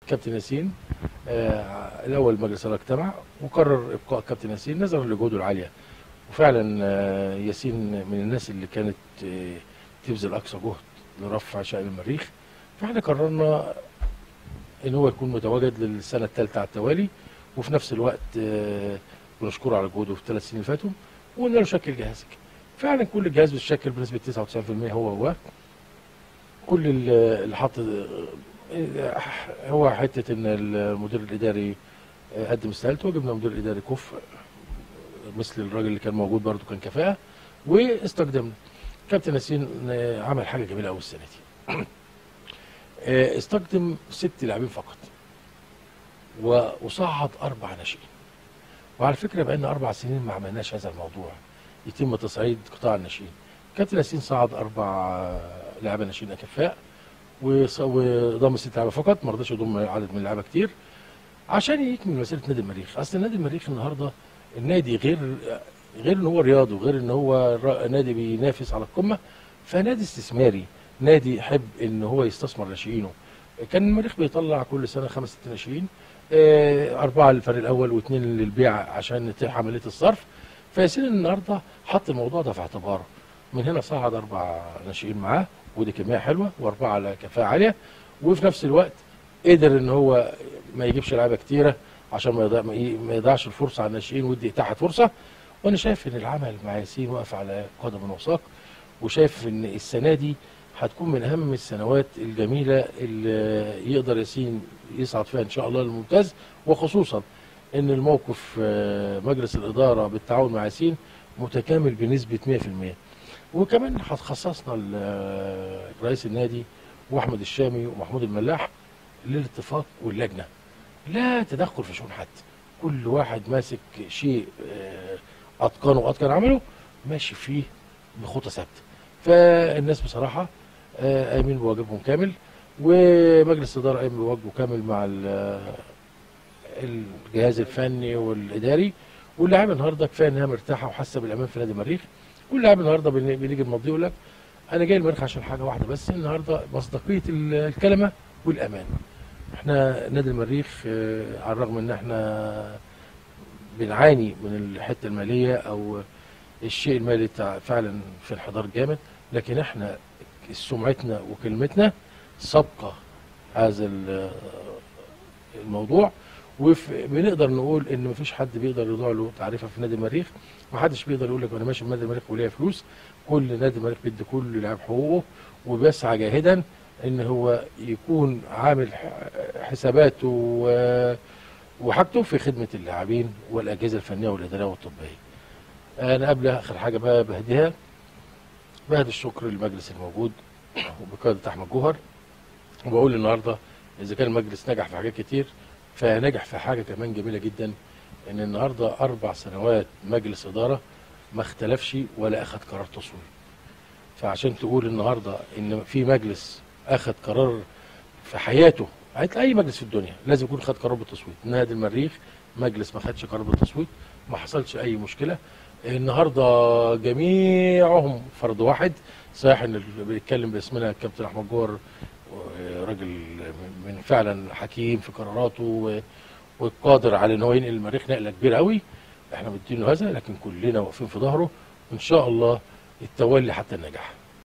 كابتن ياسين الاول مجلس الادارة اجتمع وقرر ابقاء كابتن ياسين نظرا لجهوده العالية، وفعلا ياسين من الناس اللي كانت تبذل اقصى جهد لرفع شأن المريخ، فاحنا قررنا ان هو يكون متواجد للسنة الثالثة على التوالي، وفي نفس الوقت بنشكره على جهوده في الثلاث سنين اللي فاتوا، وقلنا له شكل جهازك. فعلا كل الجهاز بيتشكل بنسبة 99% هو كل اللي حط هو حتة ان المدير الاداري قدم استقالته، وجبنا مدير اداري كفء مثل الراجل اللي كان موجود برده كان كفاءة، واستخدمنا. كابتن ياسين عمل حاجة جميلة قوي السنة دي. استخدم 6 لاعبين فقط وصعد 4 ناشئين. وعلى فكرة بقالنا 4 سنين ما عملناش هذا الموضوع، يتم تصعيد قطاع الناشئين. كابتن ياسين صعد 4 لاعبين ناشئين اكفاء وضم 6 لاعبين فقط، ما رضاش يضم عدد من اللعيبة كتير عشان يكمل مسيره نادي المريخ. اصل نادي المريخ النهارده النادي غير ان هو رياضي وغير ان هو نادي بينافس على القمه، فنادي استثماري، نادي يحب ان هو يستثمر ناشئينه. كان المريخ بيطلع كل سنة 5 6 ناشئين، 4 للفريق الاول و2 للبيع عشان نتيح عملية الصرف. فياسين النهارده حط الموضوع ده في اعتباره، من هنا صعد 4 ناشئين معاه، ودي كمية حلوة، و4 على كفاءة عالية، وفي نفس الوقت قدر ان هو ما يجيبش لعيبة كتيرة عشان ما يضيعش الفرصة على الناشئين ويدي اتاحة فرصة. وانا شايف ان العمل مع ياسين واقف على قدم وساق، وشايف ان السنة دي هتكون من اهم السنوات الجميلة اللي يقدر ياسين يصعد فيها ان شاء الله للممتاز، وخصوصا ان الموقف مجلس الادارة بالتعاون مع ياسين متكامل بنسبة 100%. وكمان خصصنا رئيس النادي واحمد الشامي ومحمود الملاح للاتفاق واللجنة، لا تدخل في شؤون حد، كل واحد ماسك شيء اتقنه واتقن عمله ماشي فيه بخطى ثابتة. فالناس بصراحة قايمين بواجبهم كامل، ومجلس الادارة قايم بواجبه كامل مع الجهاز الفني والاداري. واللاعيبه النهارده كفاية انها مرتاحة وحاسه بالامان في نادي المريخ. كل لاعب النهارده بنيجي بنمضيه يقول لك انا جاي المريخ عشان حاجة واحدة بس، النهارده مصداقية الكلمة والامان. احنا نادي المريخ على الرغم ان احنا بنعاني من الحتة المالية او الشيء المالي فعلا في انحدار جامد، لكن احنا سمعتنا وكلمتنا سابقه هذا الموضوع، وبنقدر نقول ان مفيش حد بيقدر يضيع له تعريفه في نادي المريخ، محدش بيقدر يقول لك انا ماشي في نادي المريخ وليا فلوس. كل نادي المريخ بيدي كل لاعب حقوقه، وبيسعى جاهدا ان هو يكون عامل حساباته وحاجته في خدمة اللاعبين والاجهزة الفنية والادارية والطبية. انا قبل اخر حاجة بقى بهديها، بهدي الشكر للمجلس الموجود وبقياده احمد جوهر، وبقول النهارده اذا كان المجلس نجح في حاجات كتير، فنجح في حاجة كمان جميلة جدا، ان النهارده 4 سنوات مجلس ادارة ما اختلفش ولا اخذ قرار تصويت. فعشان تقول النهارده ان في مجلس اخذ قرار في حياته، اي مجلس في الدنيا لازم يكون خد قرار بالتصويت. نادي المريخ مجلس ما خدش قرار بالتصويت، ما حصلش اي مشكلة. النهارده جميعهم فرد واحد. صحيح ان اللي بيتكلم باسمنا الكابتن احمد جوهر راجل من فعلا حكيم في قراراته وقادر على ان هو ينقل المريخ نقله كبيرة قوي، احنا مدينة هذا، لكن كلنا واقفين في ظهره وان شاء الله التولي حتى النجاح.